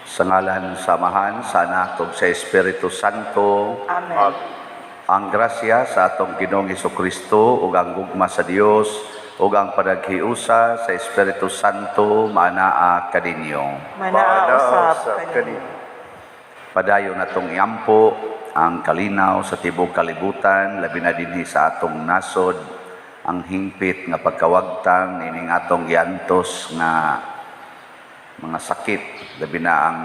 Sa ngalan sa Amahan, sa Anak ug sa Espiritu Santo. Amen. Ang grasya sa atong Ginoong Kristo ug ang gugma sa Dios ug ang panaghiusa sa Espiritu Santo maanaa kaninyo. Manaa usab kanino. kanino. Padayon natong iampo ang kalinaw sa tibok kalibutan, labi na dinhi sa atong nasod, ang hingpit nga pagkawagtang ining atong giantos nga mga sakit, labi na ang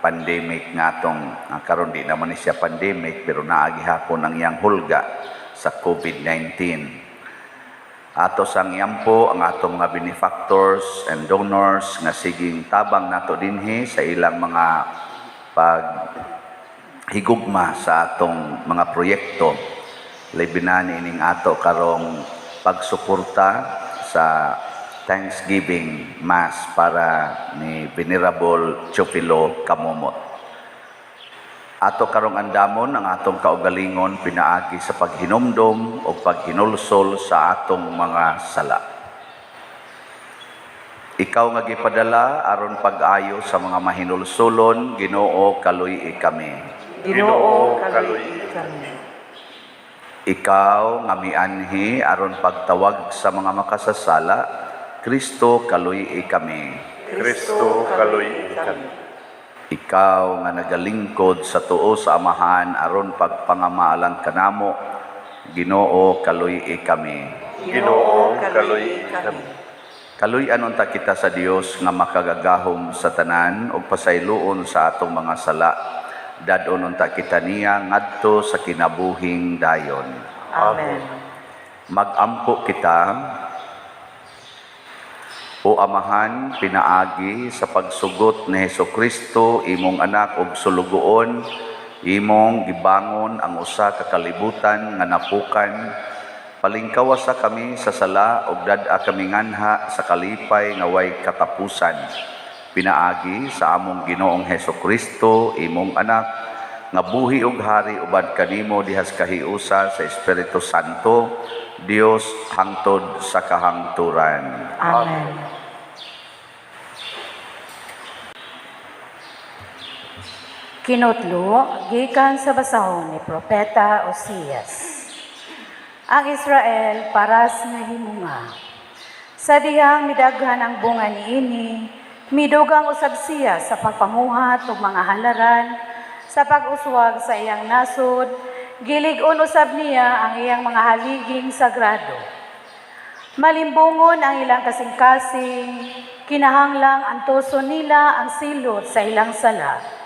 pandemic nga atong karon di naman ni siya pandemic pero naa gihapon ang iyang hulga sa COVID-19. Ato sang iampo ang atong mga benefactors and donors nga siging tabang nato dinhi sa ilang mga paghigugma sa atong mga proyekto. Labi na niining ato karong pagsuporta sa Thanksgiving Mass para ni Venerable Teofilo Camomot. Ato karong andamon ang atong kaugalingon pinaagi sa paghinumdom o paghinulsol sa atong mga sala. Ikaw nga gipadala aron pag-ayo sa mga mahinulsolon, Ginoo, kaluy-i kami. Ginoo, kaluy-i kami. Ikaw nga mianhi aron pagtawag sa mga makasasala, Kristo, kaluy-i kami. Kristo, kaluy-i kami. Ikaw nga nagalingkod sa tuo sa Amahan aron pagpangamaalang kanamo, Ginoo, kaluy-i kami. Ginoo, kaluy-i kami. Kaluy-an unta kita sa Dios nga makagagahom sa tanan ug pasayloon sa atong mga sala. Dad-on unta kita niya ngadto sa kinabuhing dayon. Amen. Magampo kita. O Amahan, pinaagi sa pagsugot ni Hesus Kristo, imong anak ug sulugoon, imong gibangon ang usa ka kalibutan nga napukan. Palingkawasa kami sa sala ug dad-a kami nganha sa kalipay nga way katapusan. Pinaagi sa among Ginoong Hesus Kristo, imong anak, nga buhi ug hari uban kanimo dihas kahiusa sa Espiritu Santo, Dios hangtod sa kahangturan. Amen. Kinutlo, gikan sa basahon ni Propeta Osias. Ang Israel paras nga himunga. Sa dihang midaghan ang bunga niini, midugang usab siya sa pagpamuhat og mga halaran, sa pag-uswag sa iyang nasod, gilig-on usab niya ang iyang mga haliging sagrado. Malimbungon ang ilang kasing-kasing, kinahanglang antuson nila ang silot sa ilang sala.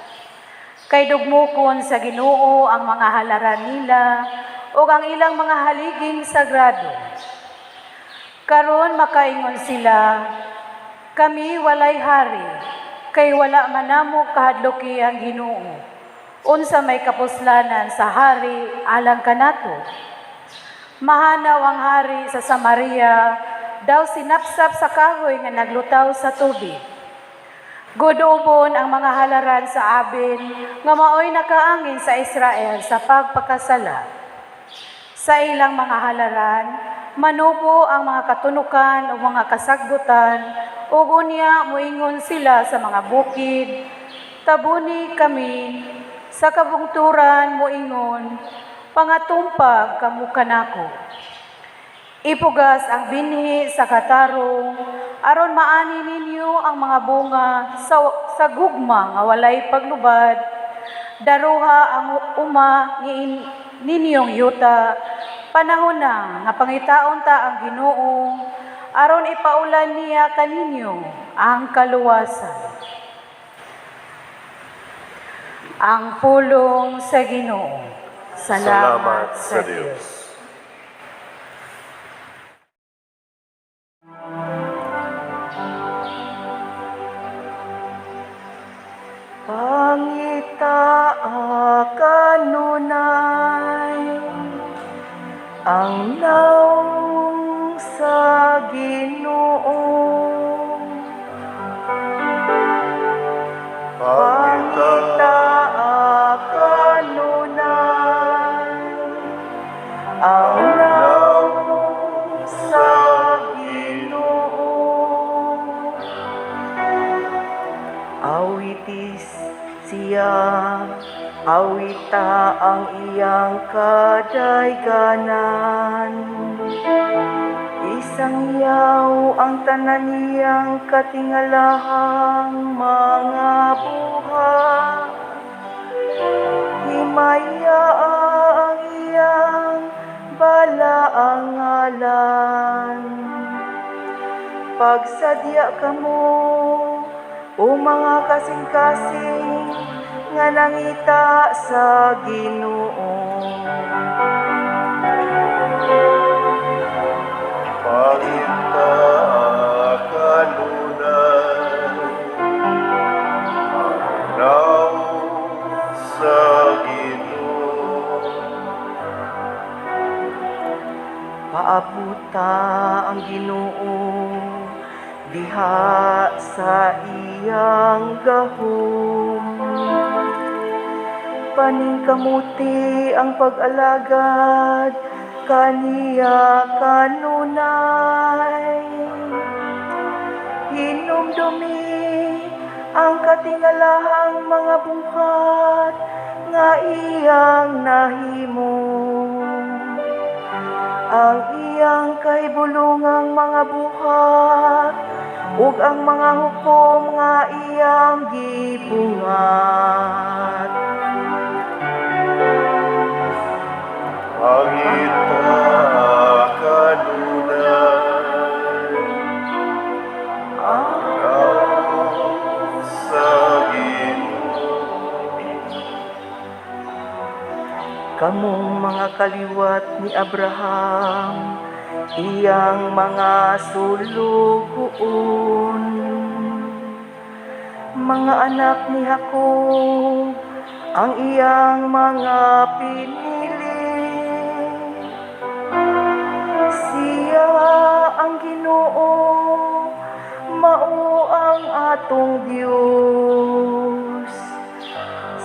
Kay dugmukon sa Ginoo ang mga halaran nila ug ang ilang mga haliging sagrado. Karon makaingon sila, kami walay hari, kay wala man namo kahadloki ang Ginoo. Unsa may kapuslanan sa hari alang kanato? Mahanaw ang hari sa Samaria, daw sinapsap sa kahoy nga naglutaw sa tubig. Gudubon ang mga halaran sa Aben nga maoy nakaangin sa Israel sa pagpakasala. Sa ilang mga halaran, manubo ang mga katunukan o mga kasagbutan, ug unya moingon sila sa mga bukid, tabuni kami, sa kabungturan moingon, pangatumpag kamo kanako. Ipugas ang binhi sa katarong, aron maani ninyo ang mga bunga sa gugma nga walay paglubad. Daruha ang uma ninyong yuta, panahon na nga pangitaon ta ang Ginoo, aron ipaulan niya kaninyo ang kaluwasan. Ang pulong sa Ginoo. Salamat sa Dios. Pangitaa kanunay ang naong sa Ginoo. Pangitaa kanunay Siya, awita ang iyang kadayganan. Isangyaw ang tanan niyang katingalahang mga buhat. Himaya ang iyang balaang ngalan. Pagsadya kamo, o mga kasing-kasing nga nangita sa Ginoo. Pangita kanunay, ang sa Ginoo. Paabuta ang Ginoo diha sa iyang gahom. Paningkamuti ang pag-alagad kaniya kanunay. Hinumdumi ang katingalahang mga buhat nga iyang nahimo. Ang iyang kahibulungang mga buhat ug ang mga hukom nga iyang gibungat. Pangita kanunay, ang sa Ginoo. Kamong mga kaliwat ni Abraham, iyang mga sulugoon, mga anak ni Jacob, ang iyang mga pinili. Siya ang Ginoo, mao ang atong Dios.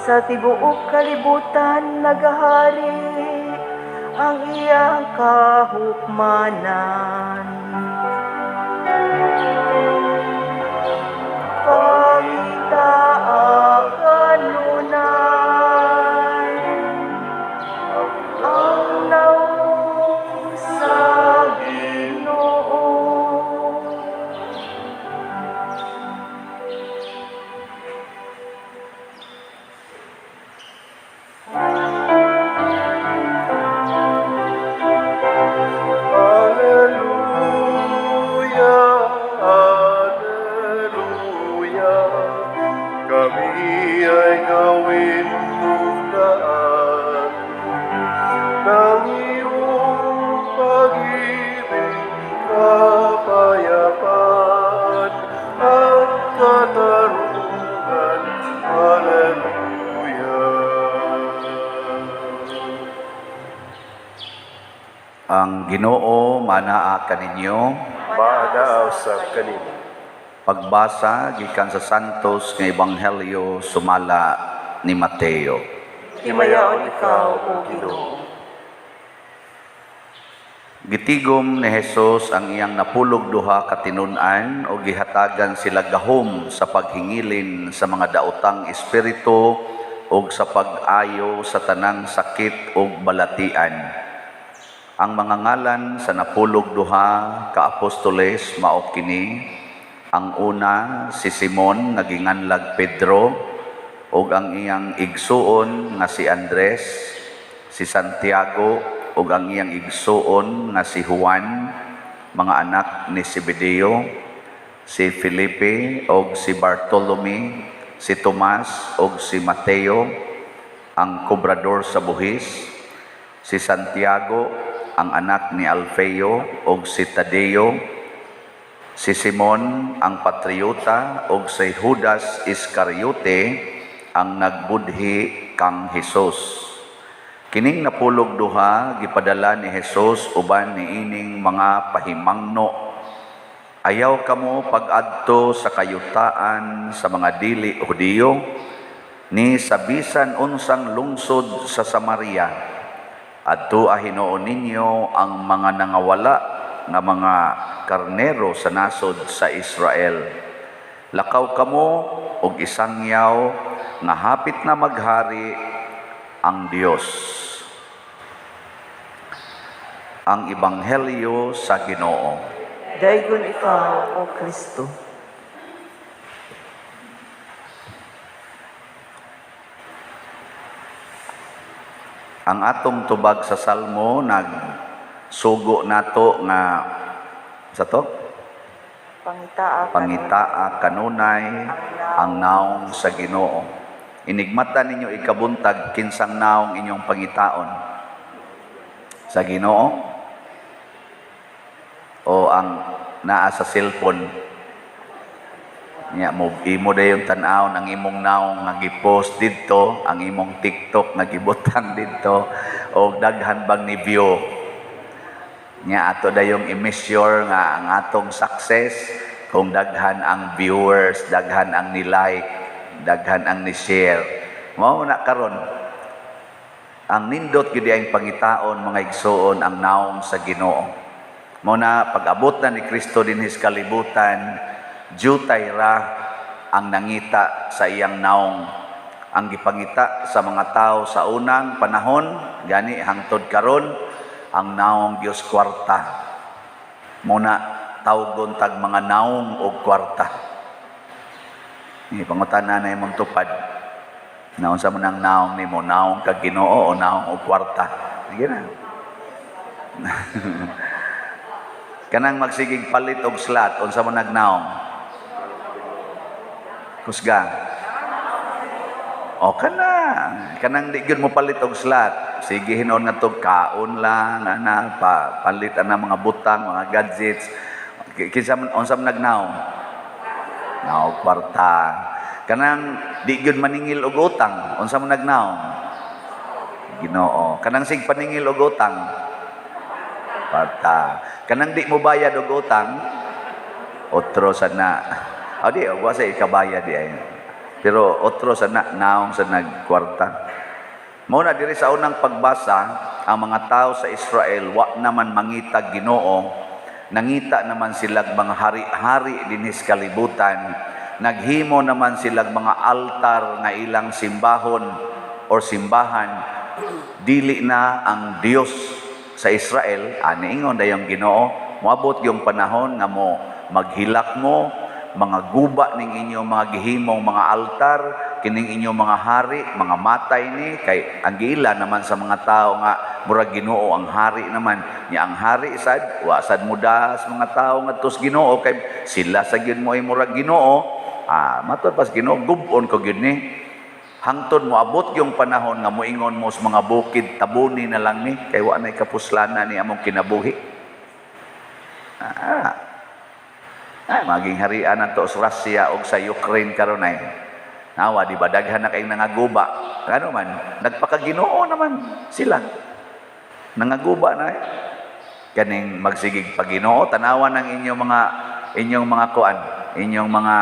Sa tibuok kalibutan nagahari ang iyang kahukmanan. Pangita kanunay ang nawong sa Ginoo. Alleluia, Alleluia, kami ay gawin mong daan ng iyong pag-ibig, kapayapaan at katarungan. Alleluia. Ang Ginoo manaa kaninyo. Maanaa usab kanimo. Pagbasa gikan sa Santos nga Ebanghelyo sumala ni Mateo. Himayaon ikaw, O Ginoo. Gitigom ni Jesus ang iyang 12 ka tinun-an o gihatagan sila gahom sa paghingilin sa mga daotang espiritu ug sa pag-ayo sa tanang sakit ug balatian. Ang mga ngalan sa 12 ka apostoles mao kini: ang una si Simon nga ginganlag Pedro ug ang iyang igsuon nga si Andres, si Santiago ug ang iyang igsuon nga si Juan, mga anak ni Zebedeo, si Felipe ug si Bartolome, si Tomas ug si Mateo, ang kobrador sa buhis, si Santiago ang anak ni Alfeo ug si Tadeo, si Simon ang patriota ug si Judas Iscariote ang nagbudhi kang Hesus. Kining 12 gipadala ni Hesus uban niining mga pahimangno. Ayaw kamo pag-adto sa kayutaan sa mga dili Hudiyo, ni sa bisan unsang lungsod sa Samaria. Adtoa hinuon ninyo ang mga nangawala nga mga karnero sa nasod sa Israel. Lakaw kamo og isangyaw nga hapit na maghari ang Dios. Ang Ebanghelyo sa Ginoo. Daygon ikaw, O Kristo. Ang atong tubag sa Salmo nagsugo nato nga sa to Pangitaa pangitaa kanunay ang naong sa Ginoo. Inigmata ninyo ikabuntag kinsang naong inyong pangitaon? Sa Ginoo o ang naa sa cellphone? Nya mo imo dayon tan-awon ang imong naong nga gipost didto, ang imong TikTok nga gibutang didto, og daghan bang ni view. Nya ato dayong i-measure nga ang atong success kung daghan ang viewers, daghan ang ni-like, daghan ang ni-share. Mao na karon. Ang nindot gyud ang pangitaon mga igsoon ang naong sa Ginoo. Mao na pag-abot na ni Kristo dinhi sa kalibutan, jutay ra ang nangita sa iyang naong. Ang gipangita sa mga tao sa unang panahon, gani hangtod karon, ang naong Dios kwarta. Muna tawgon tag mga naong og kwarta. Ni pangutana na imong tupad. Naon sa man ang naong nimo, naong kag Ginoo o naong og kwarta? Sige na. Kanang magsigig palit og slot, unsa man nagnaong? Kusga. O kana, kanang di gyud mo palit og slot. Sige hinon nga to kaon lang ana pa palit ana mga butang, mga gadgets. Kinsa man unsa man nagnaong? Naong kwarta. Kanang di gyud maningil og utang, unsa man nagnaong? Ginoo. Kanang sig paningil og utang, kwarta. Kanang di mo bayad og utang, otro sa na. O di, wa sa ikabayad di ay. Pero otro sa na, naong sa nagkwarta. Mao na diri sa unang pagbasa, ang mga tao sa Israel wa naman mangita Ginoo, nangita naman silag mga hari-hari dinhi sa kalibutan, naghimo naman silag mga altar nga ilang simbahon or simbahan, dili na ang Dios sa Israel. Ani ingon dayong Ginoo, moabot yung panahon nga mo maghilak mo, mga guba ning inyong mga gihimong mga altar, kining inyong mga hari, mga matay ni, kay ang giila naman sa mga tao nga murag Ginoo ang hari naman. Nya ang hari sad, wa sad mudas mga tao ngadto sa Ginoo kay sila sa gyud mo ay murag Ginoo. Matud pas Ginoo, gub-on ko gyud ni. Hangtod moabot yung panahon nga moingon mo sa mga bukid, tabuni na lang ni, kay wa nay kapuslanan ni among kinabuhi. Ay, maging harian na to sa Russia o sa Ukraine karon ay. Nawa, di ba daghan na kayong nangaguba? Ano man, nagpakaginoo naman sila. Nangaguba na eh. Kaning magsigig paginoo, tanawan ng inyong mga kuan, inyong mga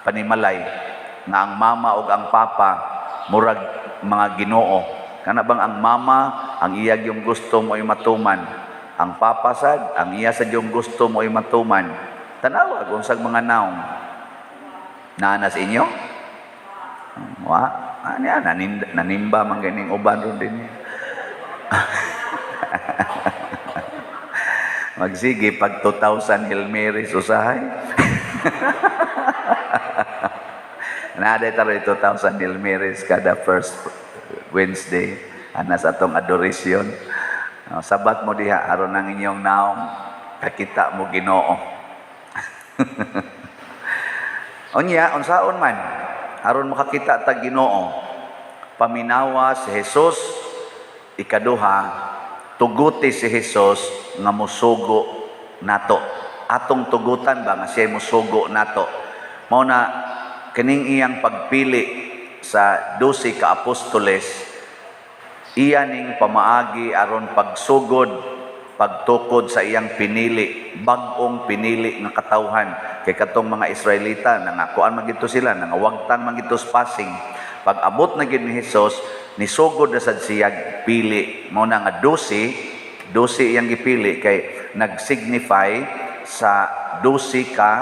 panimalay nga ang mama og ang papa murag mga Ginoo. Kana bang ang mama ang iya yung gusto mo ay matuman, ang papa sad ang iya sad yung gusto mo ay matuman. Tanawa kung sa mga naong naanas inyo. Wa, ani nanimba man ganing uban ron din. Magsige pag 2,000 Hail Marys usahay. Naaday taroy 2,000 Hail Marys kada first Wednesday anas atong adoration. Sabat mo diha aron ang inyong naong kakita mo Ginoo. Unya, unsaon man aron makakita ta Ginoo, paminawa si Jesus. Ikaduha, tuguti si Jesus nga mosugo nato. Atong tugutan ba nga siya mosugo nato. Mao na kining iyang pagpili sa 12 ka apostoles, iya ning pamaagi aron pagsugod, pagtukod sa iyang pinili, bag-ong pinili nga katawhan. Kay katong mga Israelita nangakuan man gito sila, nangawagtang man gito sa pasing. Pag abot na gid ni Hesus, nisugod na sad siya pili. Mao na nga 12 iyang gipili kay nagsignify sa 12 ka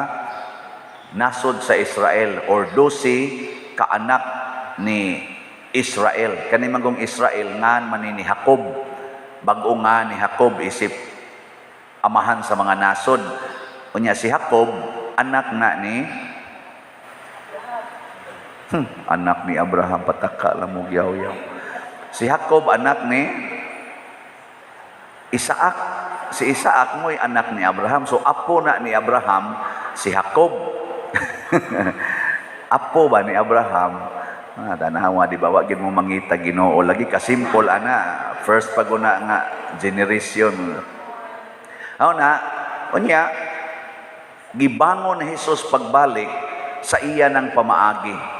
nasod sa Israel or 12 ka anak ni Israel. Kani manggong Israel ngan man ni Jacob. Bag-o nga ni Jacob isip amahan sa mga nasod. Unya si Jacob anak na ni anak ni Abraham, pataka lang mo yaw-yaw. Si Jacob anak ni Isaac. Si Isaac mo'y anak ni Abraham. So apo na ni Abraham si Jacob. Apo ba ni Abraham? Ah, tanawa di ba, wa gid mo mangita Ginoo lagi ka-simple ana. First paguna nga generation. Aw na, unya gibangon ni Jesus pagbalik sa iya ng pamaagi.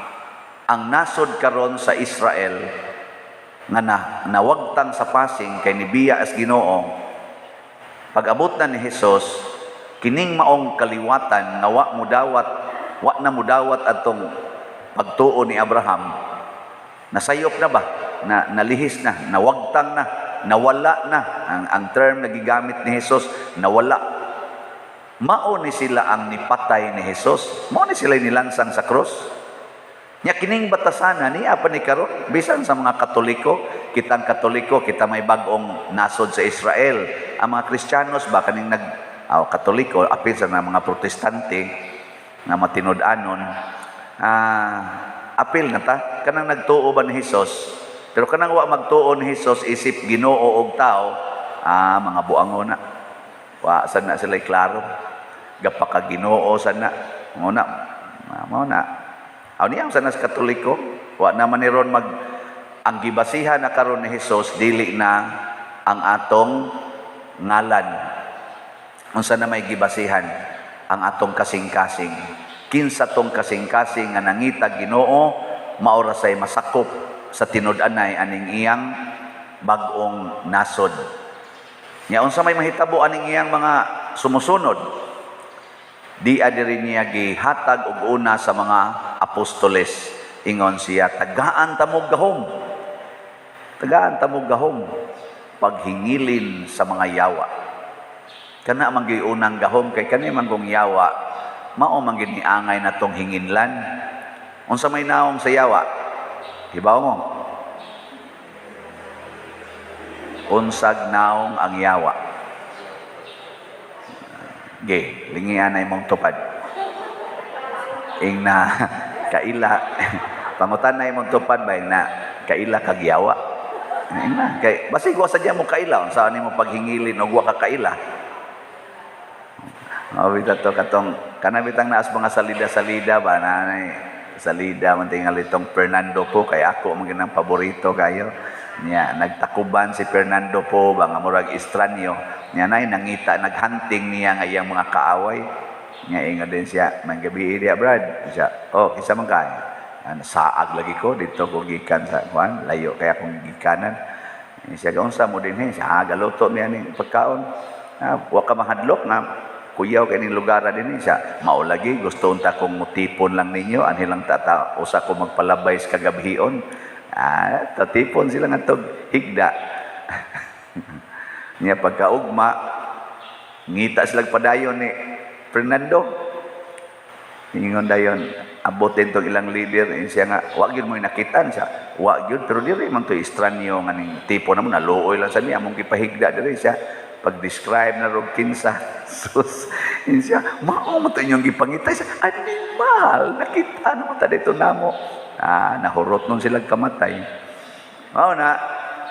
Ang nasod karon sa Israel nga na, nawagtang sa pasing kay nibiya as Ginoo. Pag-abot na ni Jesus, kining maong kaliwatan nga wa mudawat, wa na mudawat atong pagtuo ni Abraham, nasayop na ba? Na nalihis na, nawagtang na, nawala na. Ang term na gigamit ni Jesus, nawala. Mao ni sila ang nipatay ni Jesus. Mao ni sila nilansang sa krus. Nya kining batasana niya pa ni karon bisan sa mga Katoliko, kitang Katoliko, kita may bag-ong nasod sa Israel. Ang mga Kristiyanos ba kaning nag oh, Katoliko apil sa mga Protestante nga matinud-anon, apil na ta kanang nagtuo ba ni Jesus, pero kanang wa magtuo ni Jesus isip Ginoo og tao, mga buango na, wa sad na sila klaro, gapaka Ginoo sad na mo na mao na. Aw niya sa nas Katoliko, wa naman ni ron mag ang gibasihan na karon ni Jesus dili na ang atong ngalan. Unsa na may gibasihan? Ang atong kasing-kasing. Kinsa tong kasing-kasing nga nangita Ginoo, mao ra say masakop sa tinud-anay aning iyang bag-ong nasod. Nya unsa may mahitabo aning iyang mga sumusunod? Di diri niya gihatag og una sa mga apostoles. Ingon siya, tagaan tamog gahom. Tagaan tamog gahom paghingilin sa mga yawa. Kana man gyud unang gahom kay kani man kung yawa, mao man gyud niangay natong hinginlan. Unsa may naong sa yawa? Hibaw mo. Unsag naong ang yawa? Ge, lingian na imong tupad. Ing na kaila pangutan na imong tupad ba ing na kaila kag yawa. Ing na kay basig wa sadya mo kaila unsa nimo paghingilin og wa ka kaila. Mao bitaw to katong kana bitang naas mga salida-salida ba nanay salida man tingali tong Fernando Po kay ako man ginang paborito kayo. Niya nagtakuban si Fernando Po ba nga murag estranyo. Niya nay nangita naghunting niya nga iyang mga kaaway. Niya ingon din siya, "Manggabi diya Brad." Siya, "Oh, kinsa man kay?" Saag lagi ko dito ko gikan sa kuan, layo kaya akong gikanan. Siya unsa mo dinhi? Siya, galuto niya ning pagkaon. Wa ka mahadlok nga kuyaw kay ning lugar dinhi siya. Mao lagi gusto unta kong mutipon lang ninyo anhi lang tata usa ko magpalabay sa kagabhion. Tatipon sila ngadtog higda. Niya pagkaugma ngita sila padayon ni Fernando. Ingon dayon abotin tong ilang leader siya nga wa gyud mo nakitaan siya. Wa gyud pero diri man to estranyo nga ning tipo namo naluoy lang sa niya among gipahigda diri siya. Pag-describe na rog kinsa. Sus, siya, mao man to inyong gipangita siya. Animal, nakita naman ta dito namo. Nahurot nun sila kamatay. Mao na,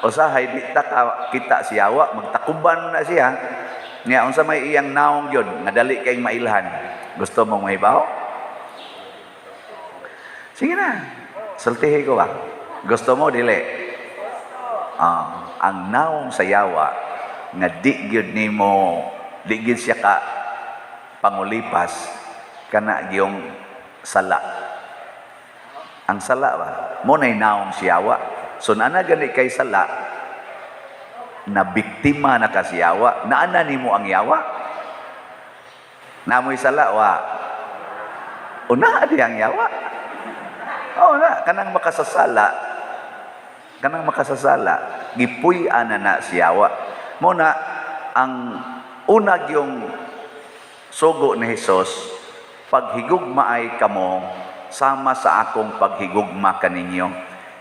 usahay di ta ka, kita siyawa, magtakuban na siya. Niya, unsa may iyang naong yun, nga dali kayong mailhan. Gusto mong mahibaw? Sige na, sultihi ko ba? Gusto mo, dili? Ang naong sa yawa, nga di gyud nimo, di gyud siya ka pangulipas, kana gyung sala. Ang sala ba? Mo na'y naong siyawa. So naana gani kay sala, na biktima na ka siyawa, naana nimo ang yawa? Namoy sala, wa? O naa di ang yawa? O na, kanang makasasala, gipuy-an na na siyawa. Mo na, ang unag yung sugo ni Jesus, paghigugmaay kamo sama sa akong paghigugma kaninyo.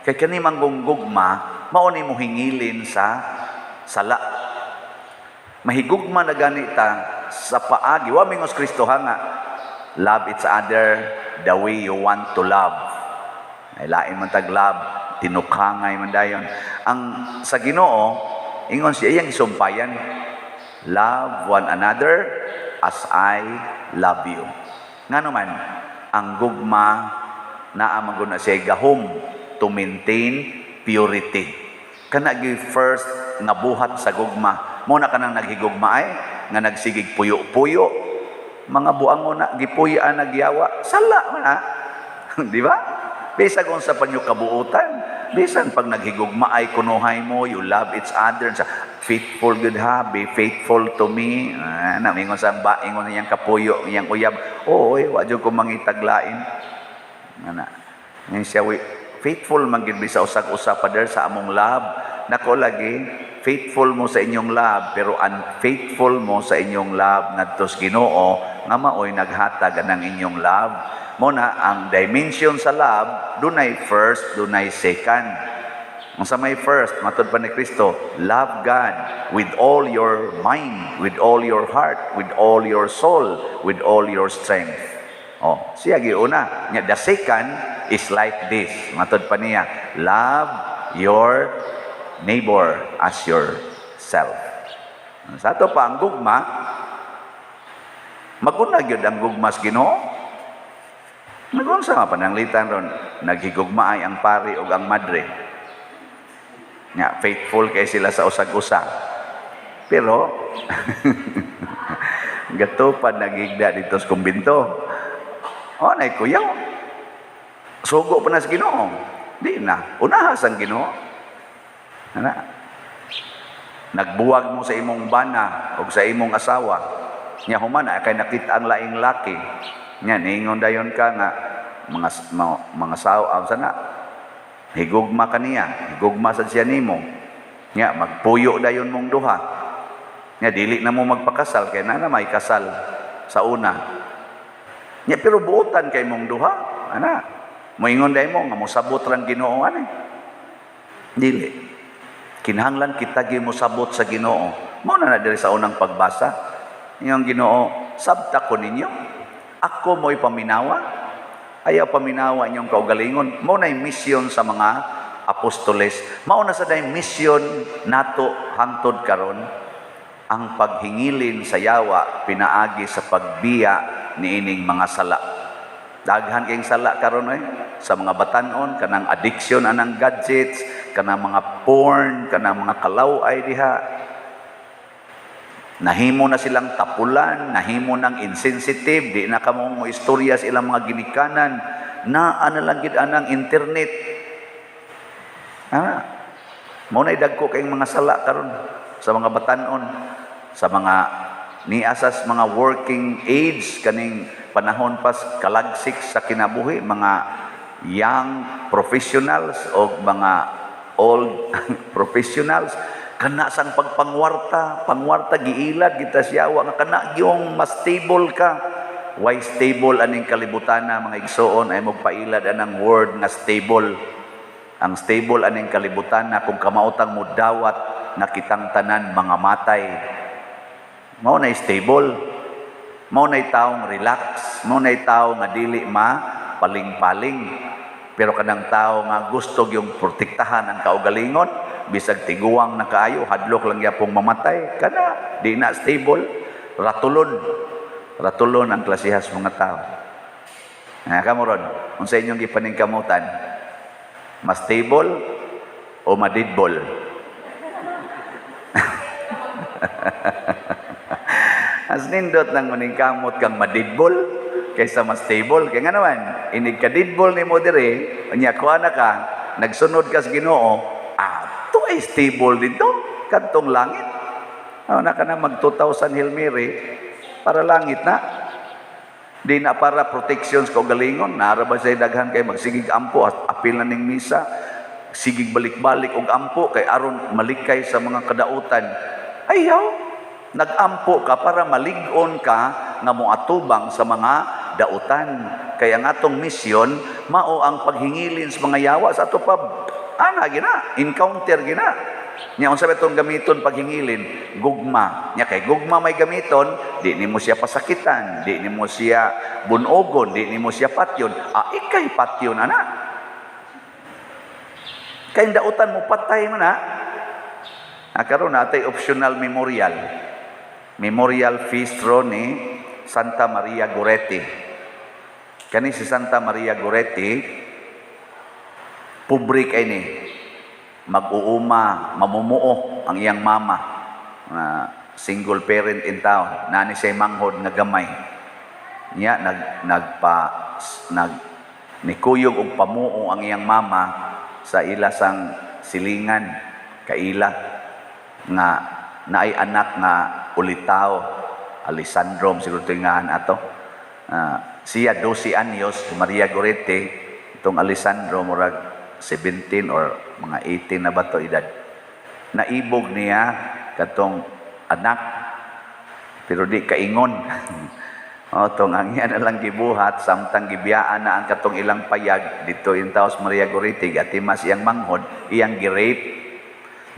Kay kani man gugma, mao ni mohingilin sa sala. Mahigugma na gani ta sa paagi. Wa mingos Kristo ha nga, "Love each other the way you want to love." Ay, lain man tag love, tinukangay man dayon. Ang sa Ginoo, ingon siya, iyang isumpayan, "Love one another as I love you." Nga naman, ang gugma naa man gud na siya gahom to maintain purity. Kana gyud first nga buhat sa gugma. Mo na kanang naghigugma ay nga nagsigig puyo-puyo, mga buangon na gipuy-an nagyawa, sala man na. Di ba? Bisag unsa pa nyo kabuutan, bisan pag naghigugma ay kunuhay mo, you love each other, sa faithful good ha, be faithful to me. Ah, na ingon sa ba, ingon niyang kapuyo, iyang uyab. Oo, oy, wa jud ko mangitaglain. Ana. Ngayon siya, faithful man gid sa usag-usa, Father, sa among love. Nako lagi, faithful mo sa inyong love, pero unfaithful mo sa inyong love ngadto sa Ginoo nga maoy naghatag anang inyong love. Mo na ang dimension sa love, dunay first, dunay second. Ang sa may first, matod pa ni Kristo, love God with all your mind, with all your heart, with all your soul, with all your strength. Oh, siya giuna. Nya the second is like this. Matod pa niya, love your neighbor as yourself. Sa ato pa ang gugma, maguna gyud ang gugma sa Ginoo. Nagunsa nga pananglitan ron, naghigugma ay ang pari ug ang madre. Nga faithful kay sila sa usag-usa. Pero gatupad nagigda dito sa kumbinto. Oh, nay kuyaw. Sugo pa na sa Ginoo. Di na. Unahas ang Ginoo. Ana. Nagbuwag mo sa imong bana o sa imong asawa. Nya human ay kay nakita ang laing laki. Nya ningon dayon ka nga mga saw ang sana. Higugma kaniya, higugma sad siya nimo. Nya magpuyo dayon mong duha. Nya dili na mo magpakasal kay na may kasal sa una. Nya pero buotan kay mong duha, ana. Moingon day mo nga mosabot rang Ginoo ani. Dili. Kinahanglan kita gyud mosabot sa Ginoo. Mao na na diri sa unang pagbasa. Yung Ginoo, sabta ko ninyo. Ako mo'y paminawa. Ayaw paminawa inyong kaugalingon. Mao na'y mission sa mga apostoles. Mao na sa day mission nato hangtod karon, ang paghingilin sa yawa pinaagi sa pagbiya niining mga sala. Daghan kayong sala karon eh sa mga batanon, kanang addiction anang gadgets, kanang mga porn, kanang mga kalaw-ay diha. Nahimo na silang tapulan, nahimo nang insensitive, di na kamo mo istorya sa ilang mga ginikanan, naa na lang gid anang internet. Ah, mao na dagko kayong mga sala karon sa mga batanon, sa mga niasas mga working age, kaning panahon pas kalagsik sa kinabuhi, mga young professionals o mga old professionals, kana sang pagpangwarta, pangwarta giilad kita siyawa nga kana yung mas stable ka. Why stable aning kalibutan na, mga igsoon, ay magpailad anang word nga stable. Ang stable aning kalibutan na kung kamautang mo dawat na kitang tanan mga matay. Mao na stable. Mao na taong relax, mao na tao nga dili ma paling-paling. Pero kanang tao nga gusto yung protektahan ang kaugalingon, bisag tiguang na kaayo, hadlok lang yapong mamatay, kana di na stable, ratulon. Ratulon ang klasihas mga tao. Ah, kamo ron, unsa inyong gipaningkamutan? Mas stable o madidbol? As nindot nang maningkamot kang madidbol kaysa mas stable. Kaya nga naman, inig ka didbol ni mo dire, unya kuha na ka, nagsunod ka sa Ginoo, ah, to ay stable dito, kadtong langit. Ano na ka na mag 2,000 Hail Mary, para langit na. Di na para protections kaugalingon. Nara ba siya daghan kay magsigig ampo, apil na ning misa, sigig balik-balik og ampo kay aron malikay sa mga kadautan. Ayaw, nag-ampo ka para malig-on ka nga moatubang sa mga dautan. Kay ang atong misyon mao ang paghingilin sa mga yawa sa ato pa ana gina, encounter gina. Nya unsa ba itong gamiton paghingilin? Gugma. Nya kay gugma may gamiton, di nimo siya pasakitan, di nimo siya bunogon, di nimo siya patyon. Ah, ikay patyon ana. Kay dautan mo patay man ha. Ah, karon natay optional memorial. Memorial feast ro ni Santa Maria Goretti. Kani si Santa Maria Goretti, pobre kay ni, mag-uuma, mamumuo ang iyang mama, na single parent in town, nani siya manghod nga gamay. Niya nag nagpa nag nikuyog og pamuo ang iyang mama sa ila sang silingan kaila nga naay anak nga ulitaw, Alessandro siguro ito ngahan ato. Siya 12 anyos, Maria Goretti, itong Alessandro murag 17 or mga 18 na ba to edad. Naibog niya katong anak pero di kaingon. O, tong ang iya na lang gibuhat samtang gibiyaan na ang katong ilang payag dito in taos Maria Goretti gatimas iyang manghod, iyang gi-rape.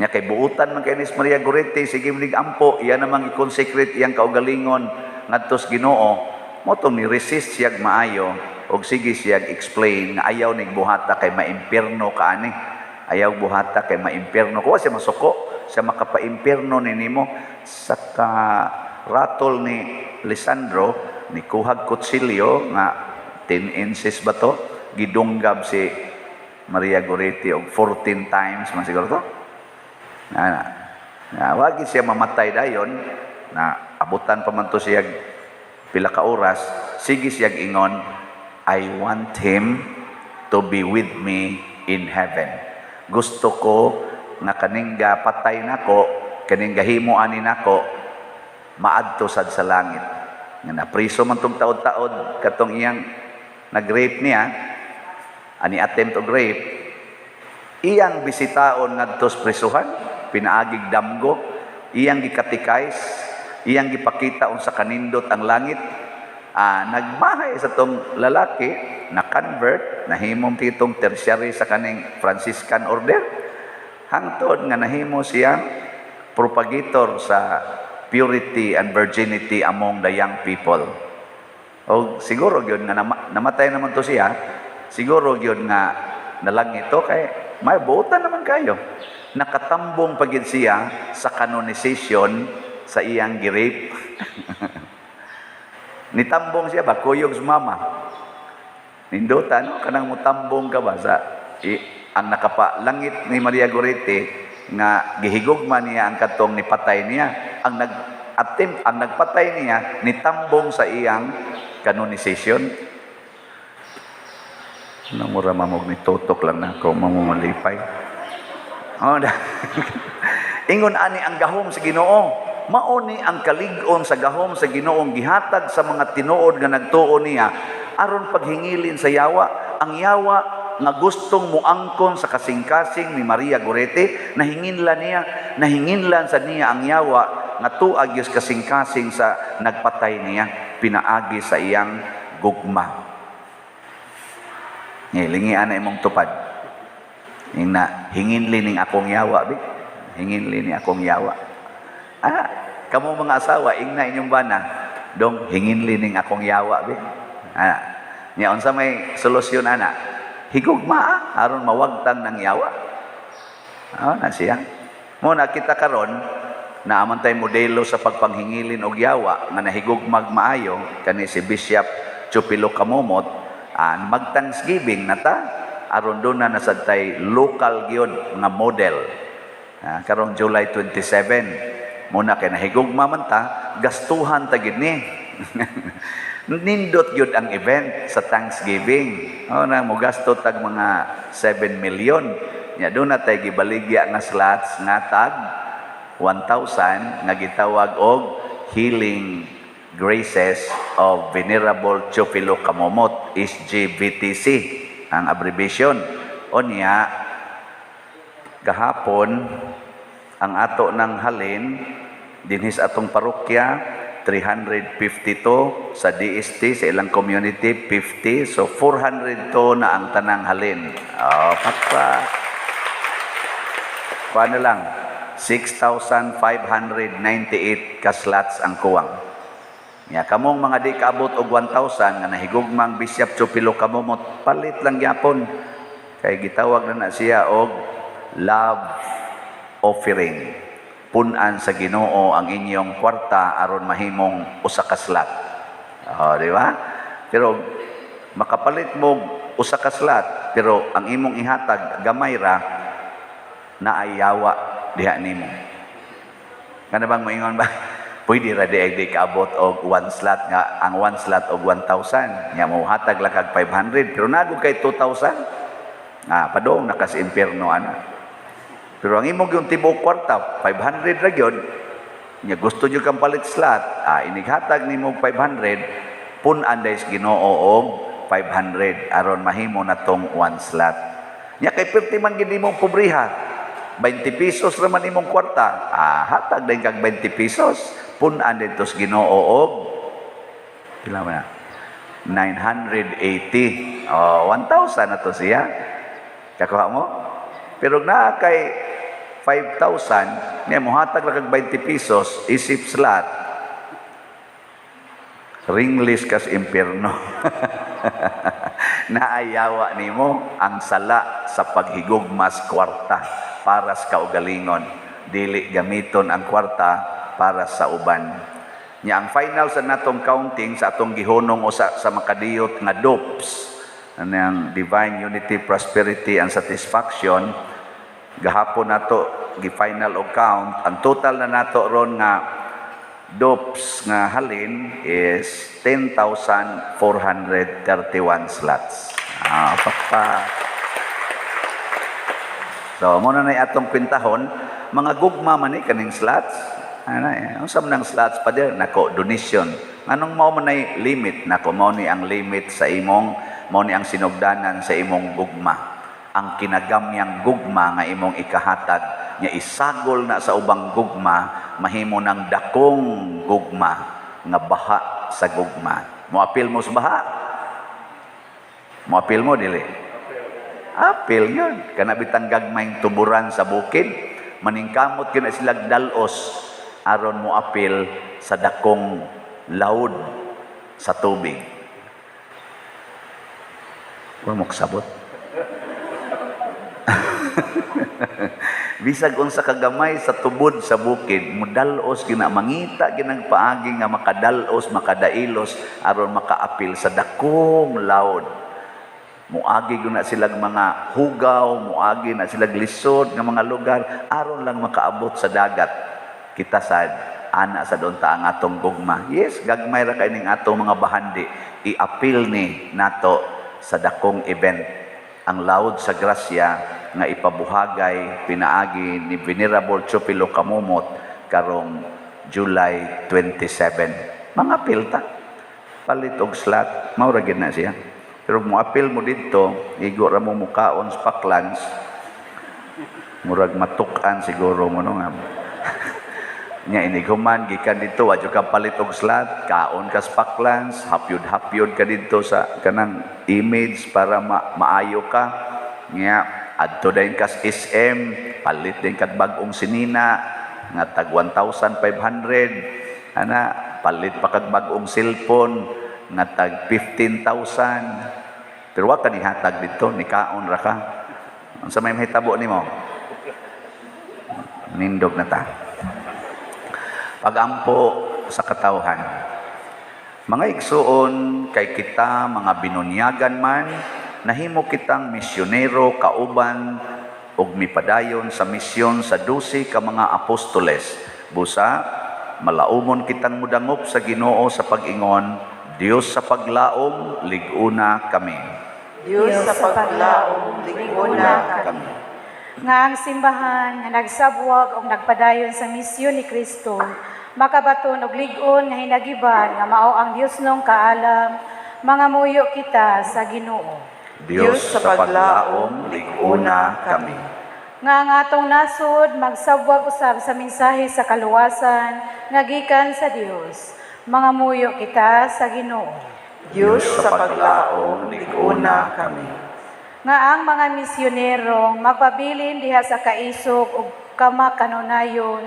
Nya kay buutan man kay ni Maria Goretti, sige mig ampo, iya namang i-consecrate iyang kaugalingon ngadto sa Ginoo. Mo tong ni resist siyag maayo og sige siyag explain nga ayaw nig buhata kay maimpierno ka ani. Ayaw buhata kay maimpierno ko siya, masuko siya, makapaimpierno ni nimo. Sa ka ratol ni Lisandro, ni kuhag kutsilyo nga 10 inches ba to, gidunggab si Maria Goretti og 14 times man siguro to. Na wagi siya mamatay dayon, na abutan pa man to siya pila ka oras, sige siya ingon, "I want him to be with me in heaven. Gusto ko nga kaning patay nako, kaning gahimo ani nako, maadto sad sa langit." Nga napriso man tong taod-taod katong iyang nag-rape niya, ani attempt og rape, iyang bisitaon ngadto sa prisuhan, pinaagig damgo, iyang gikatechize, iyang gipakita unsa kanindot ang langit. Nagmahay sa tong lalaki, na convert, nahimong titong tertiary sa kaning Franciscan order, hangtod nga nahimo siyang propagator sa purity and virginity among the young people. O siguro gyud nga namatay naman to siya, siguro gyud nga nalangit to kay may buotan naman kayo. Nakatambong pa gyud siya sa canonization sa iyang gi-rape. Nitambong siya ba kuyog sa mama. Nindota no, kanang mutambong ka ba sa ang nakapalangit ni Maria Goretti nga gihigugma niya ang katong nipatay niya, ang nag attempt, ang nagpatay niya, nitambong sa iyang canonization. Nang mura mamog ni tutok lang nako mamumalipay. Oh, ingon ani ang gahom sa Ginoo. Mao ni ang kalig-on sa gahom sa Ginoong gihatag sa mga tinuod nga nagtuo niya aron paghingilin sa yawa. Ang yawa nga gustong muangkon sa kasing-kasing ni Maria Goretti, nahinginlan niya, nahinginlan sa niya ang yawa nga tuag gyud kasing-kasing sa nagpatay niya pinaagi sa iyang gugma. Ngilingi ana imong tupad. Ingna, hinginli ning akong yawa bi. Hinginli ni akong yawa. Ah, kamo mga asawa, ingna inyong bana. Dong, hinginli ning akong yawa bi. Ah, nya unsa may solusyon ana? Higugma ah, aron mawagtang ng yawa. Ah, na siya. Mo nakita karon na amantay modelo sa pagpanghingilin og yawa nga nahigugmag maayo kani si Bishop Chupilo Camomot. Mag Thanksgiving na ta aron doon na nasadtay local gyud nga model. Karong July 27 muna kay nahigugma man ta, gastuhan ta gid ni. Nindot gyud ang event sa Thanksgiving. O na mo gasto tag mga 7 million. Nya doon na tay gibaligya nga slots nga tag 1,000 nga gitawag og Healing Graces of Venerable Teofilo Camomot, SGVTC ang abbreviation. Unya gahapon ang ato ng halin dinhi sa atong parokya. 352 sa DST, sa ilang community 50, so 402 na ang tanang halin. Oh, pakpa. Paano lang? 6,598 ka slots ang kuwang. Nya kamong mga di kaabot og 1,000 nga nahigugmang Bishop Chupilo Camomot, palit lang gyapon. Kay gitawag na na siya og love offering. Punan sa Ginoo ang inyong kwarta aron mahimong usa ka slot. Oh, di ba? Pero makapalit mo usa ka slot, pero ang imong ihatag gamay ra, naayawa diha nimo. Kana bang moingon ba? Pwede ra di ay di kaabot og one slot, nga ang one slot og 1,000. Nya mo hatag lang kag 500 pero nago kay 2,000. Ah, padong na kas impierno ana. Pero ang imong yung tibuok kwarta 500 ra gyud. Nya gusto jud kang palit slot, ah, inighatag nimo 500, pun-an dahil sa Ginoo og 500 aron mahimo na tong one slot. Nya kay perti man gid imong pobriha. 20 pesos ra man imong kwarta, ah, hatag din kag 20 pesos, pun-an dito sa Ginoo og pila man na? 980. Oh, 1,000 na to siya. Kakuha mo? Pero naa kay 5,000, niya mohatag ra kag 20 pesos, isip slot, ringless kas impierno. Naayawa nimo ang sala sa paghigugmas kwarta para sa kaugalingon. Dili gamiton ang kwarta para sa uban. Nya ang final sa natong counting sa atong gihunong usa sa makadiyot nga DUPS, anang Divine Unity, Prosperity and Satisfaction, gahapon nato gi-final og count. Ang total na nato ron nga DUPS nga halin is 10,431 slots. Ah, pa. So, mao na atong kwentahon, mga gugma man ni kaning slots. Ana, eh, unsa man ang slots pa dir? Nako, donation. Anong mao man nay limit? Nako, mao ni ang limit sa imong, mao ni ang sinugdanan sa imong gugma. Ang kinagamyang gugma nga imong ikahatag, nya isagol na sa ubang gugma, mahimo ng dakong gugma nga baha sa gugma. Moapil mo sa baha? Moapil mo dili? Apil yun. Kana bitang gagmayng tuburan sa bukid, maningkamot kina silag dalos aron mo apil sa dakong laud sa tubig. Wa mo kasabot. Bisag unsa kagamay sa tubod sa bukid, mudalos gina, mangita ginang paagi nga makadalos, makadailos aron makaapil sa dakong laod. Muagi gyud na silag mga hugaw, muagi na silag lisod nga mga lugar aron lang makaabot sa dagat. Kita sad ana sa unta ang atong gugma. Yes, gagmay ra kay ning atong mga bahandi. I-apil ni nato sa dakong event ang laod sa grasya nga ipabuhagay pinaagi ni Venerable Chupilo Camomot karong July 27. Mga pilta palit og slot, mao ra gyud na siya. Pero moapil mo didto, igo ra mo mukaon sa Paklans, murag matuk-an siguro mo no nga. Nya inighuman gikan didto, wa jud ka palit og slot, kaon ka sa Paklans, hapyod-hapyod ka didto sa kanang image para maayo ka. Nya adto dayon kas SM, palit din kag bag-ong sinina nga tag 1,500. Ana, palit pa kag bag-ong cellphone nga tag 15,000. Pero wa ka nihatag didto, nikaon ra ka. Unsa may mahitabo nimo? Nindog na ta. Pagampo sa katawhan. Mga igsuon, kay kita mga binunyagan man, nahimo kitang misyonero kauban ug mipadayon sa misyon sa 12 ka mga apostoles. Busa, malaumon kitang mudangop sa Ginoo sa pag-ingon, Dios sa paglaom, lig-una kami. Dios sa paglaom, lig-una kami. Nga ang simbahan nga nagsabwag og nagpadayon sa misyon ni Kristo, makabaton og lig-on nga hinagiban nga mao ang Dios nong kaalam, mga muyo kita sa Ginoo. Dios sa paglaom, lig-una kami. Nga ang atong nasod magsabwag usab sa mensahe sa kaluwasan nga gikan sa Dios. Mangamuyo kita sa Ginoo. Dios sa paglaom, lig-una kami. Nga ang mga misyonero magpabilin diha sa kaisog ug kamakanunayon,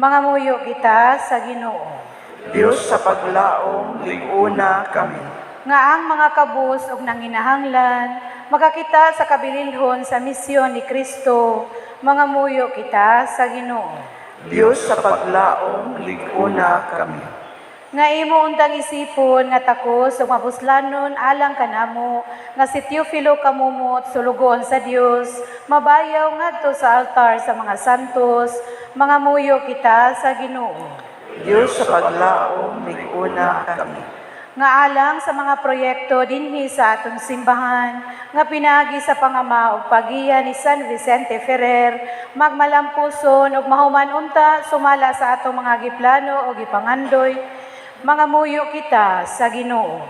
mangamuyo kita sa Ginoo. Dios sa paglaom, lig-una kami. Nga ang mga kabus ug nanginahanglan makakita sa kabililhon sa misyon ni Kristo, mangamuyo kita sa Ginoo. Dios sa paglaom, lig-una kami. Nga imo untang isipon nga takos ug mapuslanon alang kanamo nga si Teofilo Camomot sulugoon sa Dios, mabayaw ngadto sa altar sa mga santos, mangamuyo kita sa Ginoo. Dios sa paglaom, lig-una kami. Nga alang sa mga proyekto dinhi sa atong simbahan nga pinaagi sa pangama ug pagiya ni San Vicente Ferrer, magmalampuson ug mahuman unta sumala sa atong mga giplano o gipangandoy, mangamuyo kita sa Ginoo.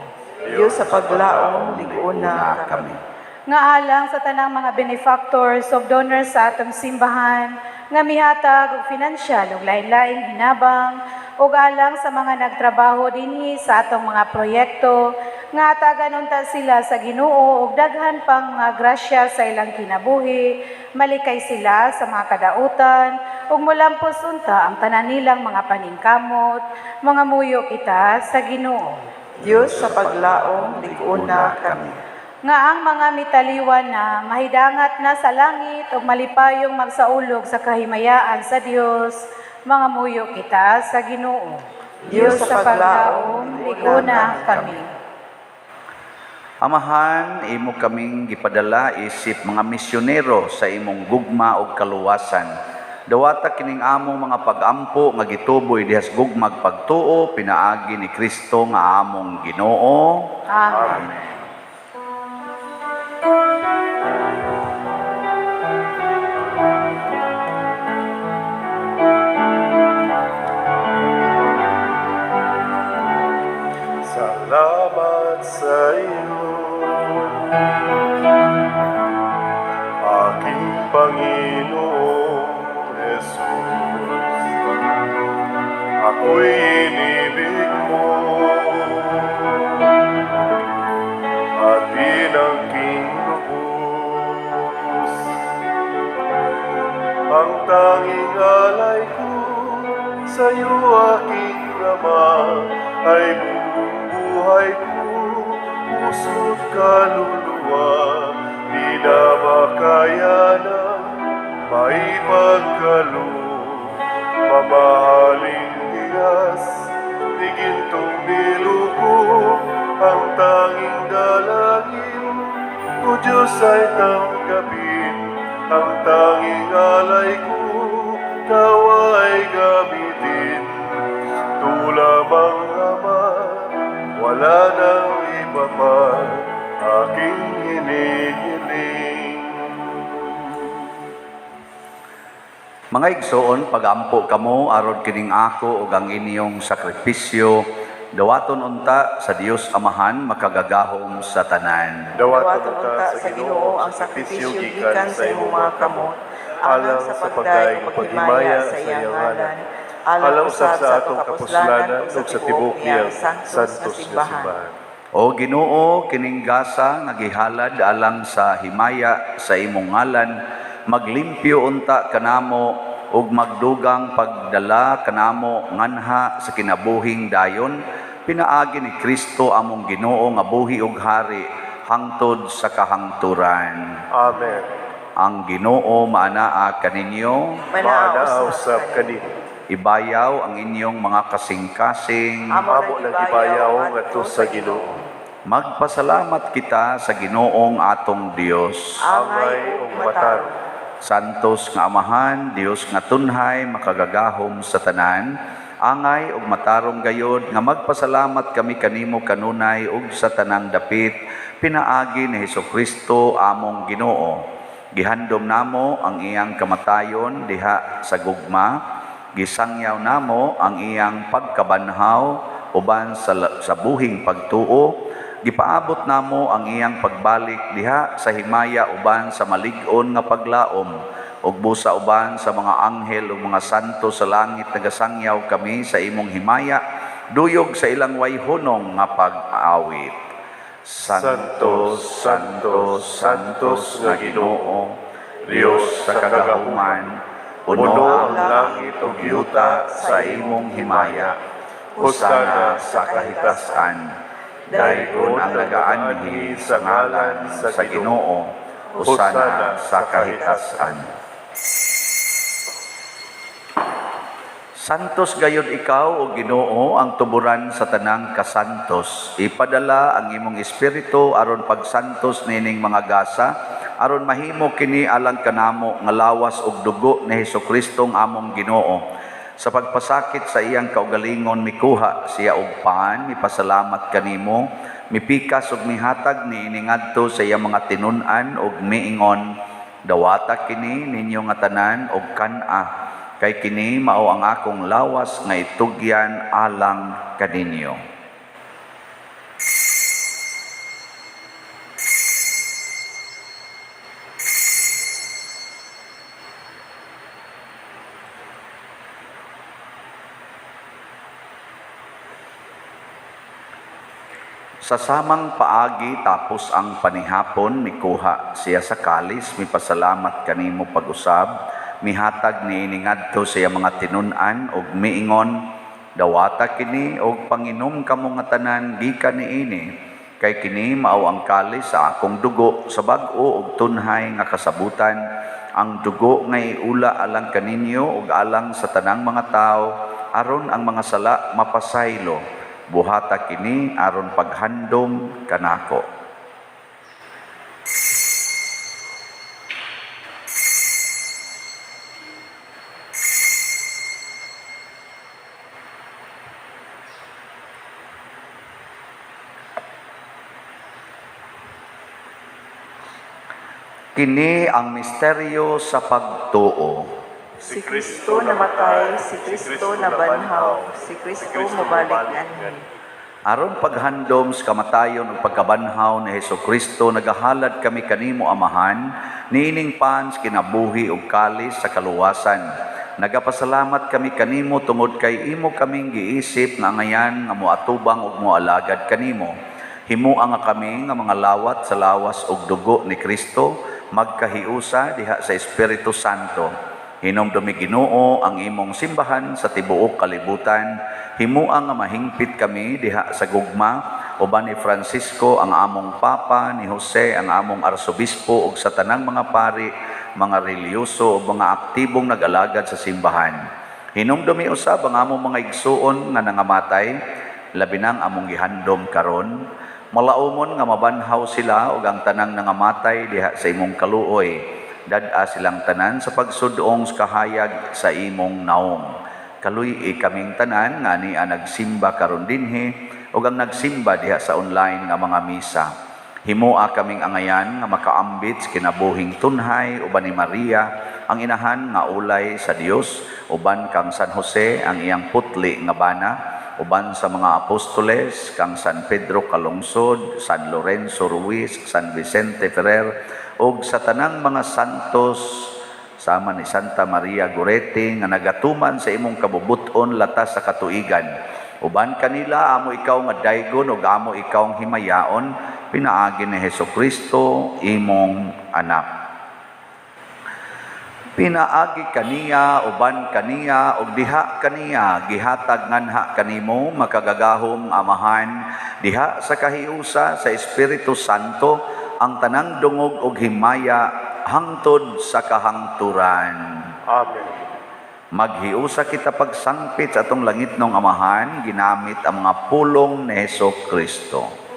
Dios sa paglaom, lig-una kami. Nga alang sa tanang mga benefactors ug donors sa atong simbahan nga mihatag og finansyal ug lain-laing hinabang, ug alang sa mga nagtrabaho dinhi sa atong mga proyekto nga hatagan unta sila sa Ginoo og daghan pang mga grasya sa ilang kinabuhi, malikay sila sa mga kadautan ug molampos unta ang tanan nilang mga paningkamot, mangamuyo kita sa Ginoo. Dios sa paglaom, lig-una kami. Nga ang mga mitaliwan na mahidangat na sa langit ug malipayong magsaulog sa kahimayaan sa Dios, mangamuyo kita sa Ginoo. Dios sa paglaom, lig-una kami. Amahan, imo kaming gipadala isip mga misyonero sa imong gugma ug kaluwasan. Dawata kining among mga pag-ampo nga gituboy dihas gugmag pagtuo pinaagi ni Kristo nga among Ginoo. Amen. Salamat sa iyo, aking Panginoong Jesus. Ako'y inibig mo at inangking lubos. Ang tanging alay ko sa iyo, aking Ama, ay buong buhay ko, puso't kaluluwa. Di na makayanang maipagkaloob, mamahaling bigas, di gintong niluko, ang tanging dalangin o Diyos ay tanggapin, ang tanging alay ko, nawa'y gamitin. Lamang Ama, wala nang iba pa, aking hinihiling. Mga igsoon, pagampo kamo aron kining ako ug ang inyong sakripisyo, dawaton unta sa Dios Amahan makagagahom sa tanan. Dawaton unta sa Ginoo ang sakripisyo gikan sa imong mga kamot, alang sa pagdayeg ug paghimaya sa iyang ngalan, alang usab sa atong kapuslanan ug sa tibuok niyang santos nga simbahan. O Ginoo, kining gasa nga gihalad alang sa himaya sa imong ngalan, maglimpyo unta kanamo ug magdugang pagdala kanamo nganha sa kinabuhing dayon, pinaagi ni Kristo among Ginoo nga buhi ug hari hangtod sa kahangturan. Amen. Ang Ginoo maanaa kaninyo, Maanaa usab kanimo. Ibayaw ang inyong mga kasing-kasing. Amo nang ibayaw ngadto sa Ginoo. Magpasalamat kita sa Ginoong atong Dios. Angay ug matarong. Santos nga Amahan, Dios nga tunhay, makagagahom sa tanan, angay ug matarong gayod nga magpasalamat kami kanimo kanunay ug sa tanang dapit, pinaagi ni Hesukristo among Ginoo. Gihandom namo ang iyang kamatayon diha sa gugma, gisangyaw namo ang iyang pagkabanhaw uban sa buhing pagtuo, gipaabot namo ang iyang pagbalik diha sa himaya uban sa malig-on nga paglaom, ug busa uban sa mga anghel ug mga santo sa langit nagasangyaw kami sa imong himaya duyog sa ilang wayhunong nga pag-awit. Santo, Santo, Santos nga Ginoo, Dios sa kagahuman, puno ang langit ug yuta sa imong himaya. Hosana sa kahitasan. Daygon ang nagaanhi sa ngalan sa Ginoo, hosana sa kahitasan. Santos gayud ikaw o Ginoo ang tuburan sa tanang kasantos. Ipadala ang imong espiritu aron pagsantos nining mga gasa, aron mahimo kini alang kanamo nga lawas ug dugo ni Hesukristo ang among Ginoo. Sa pagpasakit sa iyang kaugalingon mikuha siya og pan, mipasalamat kanimo, mipikas ug mihatag niini ngadto sa iyang mga tinun-an ug miingon, dawata kini ninyo nga tanan og kan-a, kay kini mao ang akong lawas nga itugyan alang kaninyo. Sa samang paagi tapos ang panihapon, mikuha siya sa kalis, mipasalamat kanimo pag-usab, mihatag niini ngadto sa iyang mga tinun-an ug miingon, dawata kini og panginom kamo nga tanan gikan niini, kay kini mao ang kalis sa akong dugo sa bag-o ug tunhay nga kasabutan, ang dugo nga iula alang kaninyo ug alang sa tanang mga tawo, aron ang mga sala mapasaylo. Buhata kini aron paghandom kanako. Kini ang misteryo sa pagtuo. Si Kristo namatay, si Kristo nabanhaw, si Kristo mobalik nganhi. Aron paghandom sa kamatayon ug pagkabanhaw ni Hesukristo, nagahalad kami kanimo Amahan, niining pan sa kinabuhi ug kalis sa kaluwasan. Nagapasalamat kami kanimo tungod kay imo kaming giisip nga angayan nga moatubang ug moalagad kanimo. Himua nga kami nga mga lawat sa lawas ug dugo ni Kristo, magkahiusa diha sa Espiritu Santo. Hinumdumi Ginoo ang imong simbahan sa tibuok kalibutan. Himua nga mahingpit kami diha sa gugma uban ni Francisco ang among Papa, ni Jose ang among Arsobispo ug sa tanang mga pari, mga relihiyoso ug mga aktibong nag-alagad sa simbahan. Hinumdumi usab ang among mga igsuon nga nangamatay, labi nang among gihandom karon. Malaumon nga mabanhaw sila ug ang tanang nangamatay diha sa imong kaluoy. Dad-a silang tanan sa pagsudong sa kahayag sa imong naong. Kaluy-i kaming tanan nga ania nagsimba karon dinhi ug ang nagsimba diha sa online nga mga misa. Himua kaming angayan nga makaambit sa kinabuhing tunhay uban ni Maria ang inahan nga ulay sa Dios, uban kang San Jose ang iyang putli nga bana, uban sa mga apostoles kang San Pedro Calungsod, San Lorenzo Ruiz, San Vicente Ferrer ug sa tanang mga santos sama ni Santa Maria Goretti nga nagatuman sa imong kabubut-on latas sa katuigan. Uban kanila amo ikaw nga daygon ug amo ikaw ang himayaon pinaagi ni Hesukristo imong anak. Pinaagi kaniya, uban kaniya, ug diha kaniya, gihatag nganha kanimo makagagahom Amahan, diha sa kahiusa sa Espiritu Santo, ang tanang dungog ug himaya hangtod sa kahangturan. Amen. Maghiusa kita pagsangpit sa atong langitnong Amahan, ginamit ang mga pulong ni Hesukristo.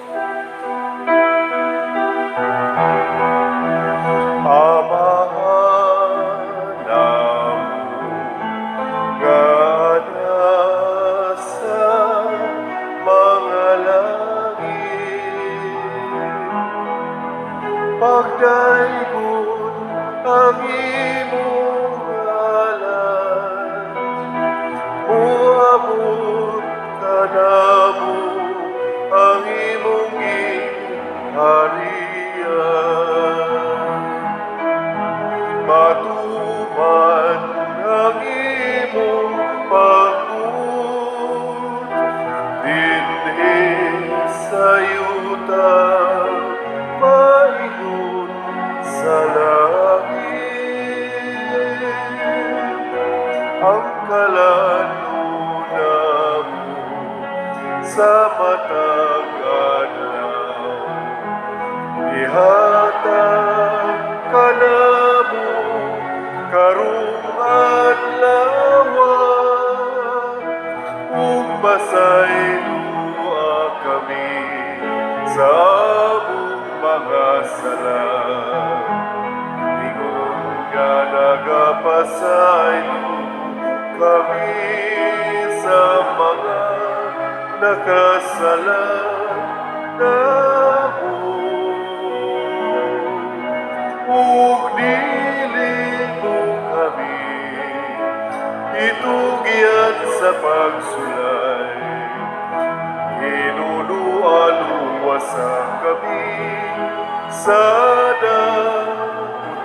Pagdaygon ang imong ngalan, moabot kanamo ang imong gingharian. Matuman ang imong pagbuot sala. Ingon nga nagapasaylo kami sa mga nakasala namo. Ug dili mo kami itugyan sa pagsulay, Hinuluan luwasa kami sa dautan.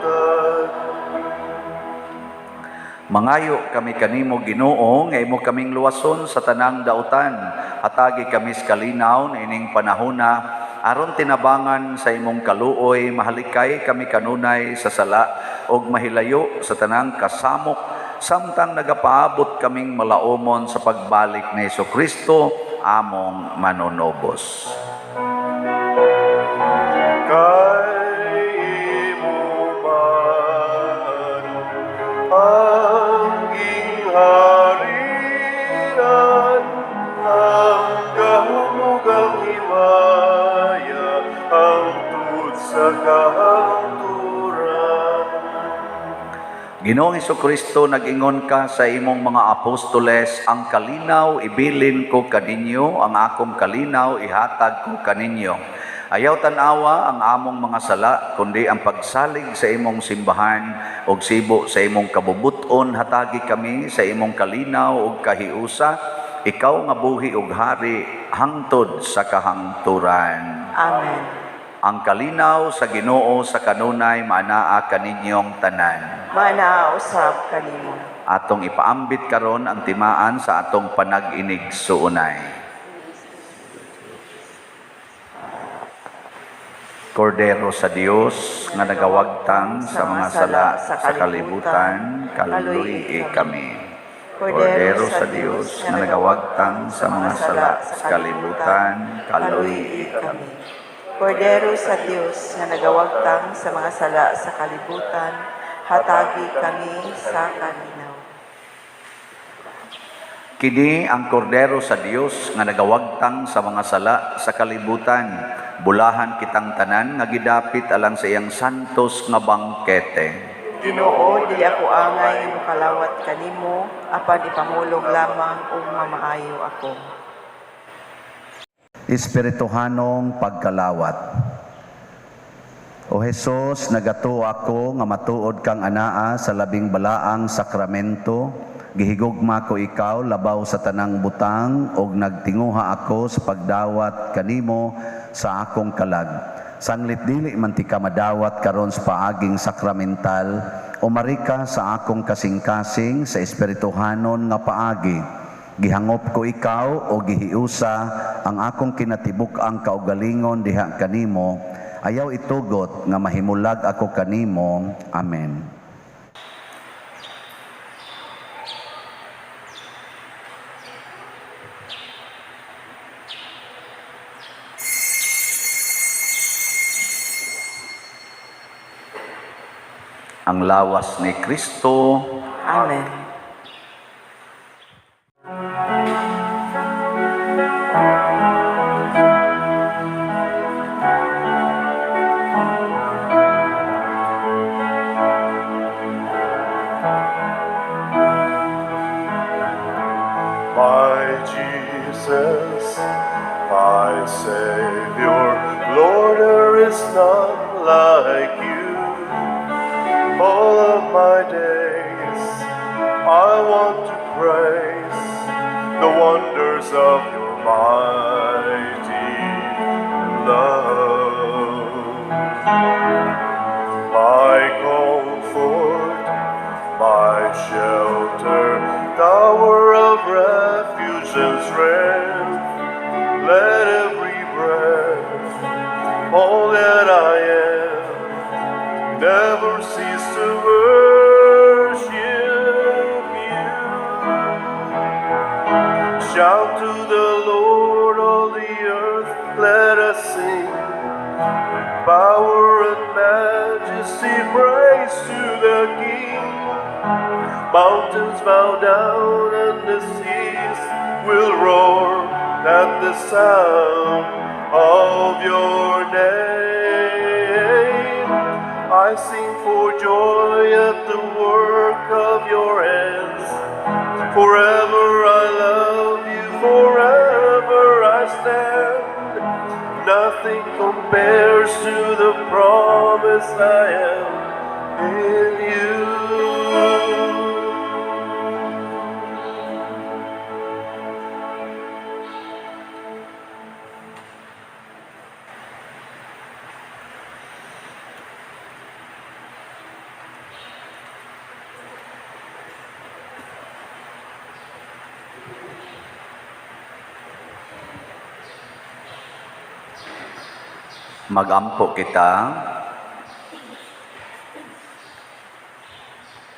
Mangayo kami kanimo, Ginoo, nga imo kaming luwason sa tanang dautan. Hatagi kami sa kalinaw ining panahona aron tinabangan sa imong kaluoy mahalikay kami kanunay sa sala ug mahilayo sa tanang kasamok samtang nagapaabot kaming malaumon sa pagbalik ni Hesukristo among manunobos. Kay imo man ang gingharian, ang gahom ug ang himaya, hangtod sa kahangturan. Ginoong Hesukristo, nag-ingon ka sa imong mga apostoles, "Ang kalinaw ibilin ko kaninyo, ang akong kalinaw ihatag ko kaninyo." Ayaw tan-awa ang among mga sala, kundi ang pagsalig sa imong simbahan ug sibo sa imong kabubuton, hatagi kami sa imong kalinaw ug kahiusa, ikaw nga buhi ug hari hangtod sa kahangturan. Amen. Ang kalinaw sa Ginoo sa kanunay maanaa kaninyong tanan. Maanaa usab kanimo. Atong ipaambit karon ang timaan sa atong panag-inig-suunay. Kordero sa Dios nga nagawagtang sa mga sala sa kalibutan, kaluy-i kami. Kordero sa Dios nga nagawagtang sa mga sala sa kalibutan, kaluy-i kami. Kordero sa Dios nga nagawagtang sa mga sala sa kalibutan, hatagi kami sa kalinaw. Kini ang kordero sa Dios nga nagawagtang sa mga sala sa kalibutan. Bulahan kitang tanan nga gidapit alang sa iyang santos nga bangkete. Ginoo, dili ako angay nga mokalawat kanimo, apan ipamulong lamang ug mamaayo ako. Espirituhanong pagkalawat. O Hesus, nagatuo ako nga matuod kang anaa sa labing balaang sakramento. Gihigugma ko ikaw labaw sa tanang butang ug nagtinguha ako sa pagdawat kanimo sa akong kalag. Sanglit dili man ti ka madawat karon sa paaging sakramental, umari ka sa akong kasing-kasing sa espirituhanon nga paagi. Gihangop ko ikaw o gihiusa ang akong kinatibuk-ang kaugalingon diha kanimo. Ayaw itugot nga mahimulag ako kanimo. Amen. Ang lawas ni Kristo. Amen. My Jesus, my Savior, Lord, there is none like you. All of my days I want to praise the wonders of your mighty love. My comfort, my shelter, tower of refuge and strength, let every breath, all that I am, never cease to worship you. Shout to the Lord, all the earth, let us sing. Power and majesty, praise to the King. Mountains bow down and the seas will roar at the sound of your name. I sing for joy at the work of your hands. Forever I love you, forever I stand. Nothing compares to the promise I am in you. Magampo kita.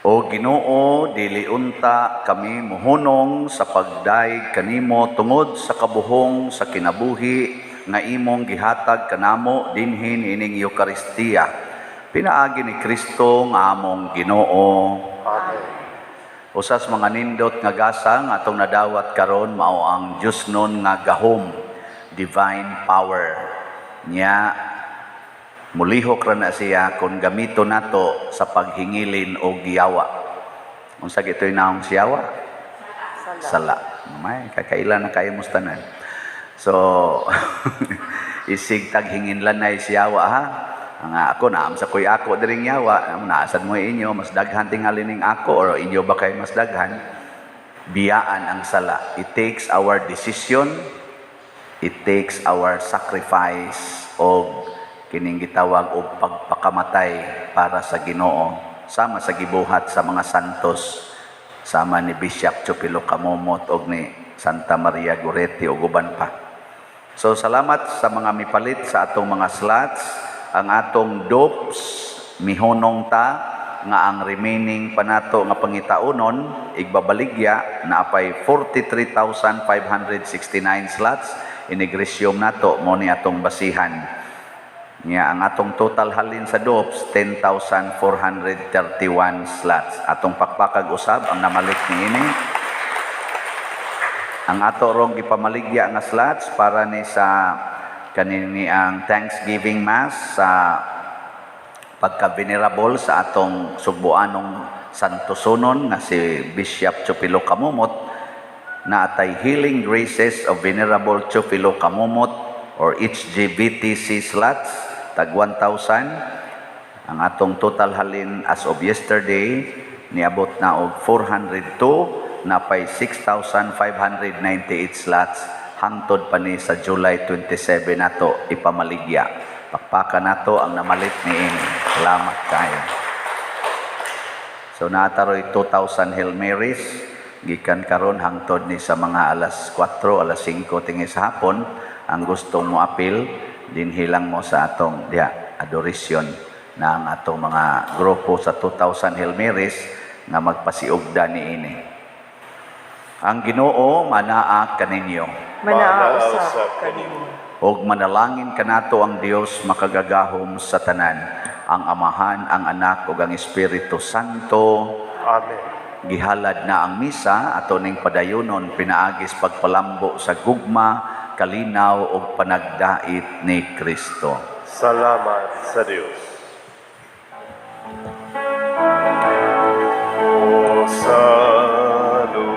O Ginoo, dili unta kami mohunong sa pagdayeg kanimo tungod sa kabuhong sa kinabuhi nga imong gihatag kanamo dinhi niining Eukaristiya. Pinaagi ni Kristo nga among Ginoo. Amen. Usas mga nindot nga gasa nga atong nadawat karon mao ang Diyosnon nga gahom, divine power. Nya mulihok ra na siya kung gamito nato sa paghingilin og giyawa. Unsa gitoy naong siyawa? Sala. May kakaila na kayo mustanan. So isig taghinginlan na siyawa ha. Ang ako naam sa kuy ako diring yawa, naasad mo inyo mas daghan tingali ning ako or inyo ba kay mas daghan? Biyaan ang sala. It takes our decision, it takes our sacrifice og kining gitawag og pagpakamatay para sa Ginoo, sama sa gibuhat sa mga santos, sama ni Bishop Chupilo Camomot og ni Santa Maria Goretti og uban pa. So salamat sa mga mipalit sa atong mga slots, ang atong dopes mihunong ta nga ang remaining panato nga pangitaunon igbabaligya na apay 43,569 slots inigresyum nato mo ni atong basihan. Nya ang atong total halin sa dopes 10,431 slots. Atong pakpakag usab ang namalit niini. Ang ato rong gipamaligya nga slots para ni sa kanini ang Thanksgiving Mass sa pagka-venerable sa atong sugboanong Santosonon nga si Bishop Chupilo Camomot, na atay Healing Graces of Venerable Chupilo Camomot or HGBTC slots tag 1,000. Ang atong total halin as of yesterday niabot na og 402, napay 6,598 slots hangtod pa ni sa July 27 nato ipamaligya. Pakpaka nato ang namalit niini. Salamat kayo. So naataroy 2,000 Hail Marys gikan karon hangtod ni sa mga alas 4, alas 5 tingi sa hapon. Ang gustong mo apil dinhi lang mo sa atong diha adoration na ang atong mga grupo sa 2,000 Hail Marys nga magpasiugda niini. Ang Ginoo manaa kaninyo. Manaa usab kaninyo. Og manalangin kanato ang Dios makagagahom sa tanan, ang Amahan, ang Anak ug ang Espiritu Santo. Amen. Gihalad na ang misa ato ning padayonon pinaagis pagpalambo sa gugma, kalinaw ug panagdait ni Kristo. Salamat sa Dios. O salutaris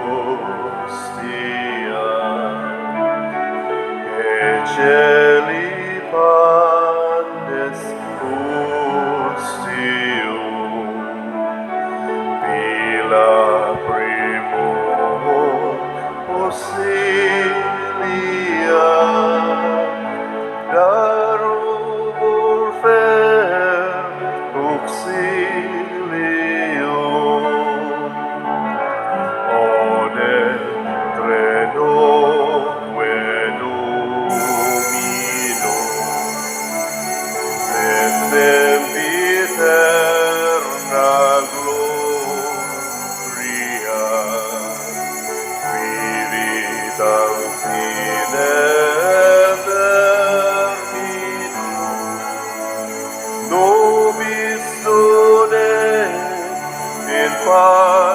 hostia, eceli pandes hostium, pila primo auxilia, darubur fer auxilium, one trenoque domino, et sempiterna gloria, vivitam sine termino, nobis done in pace.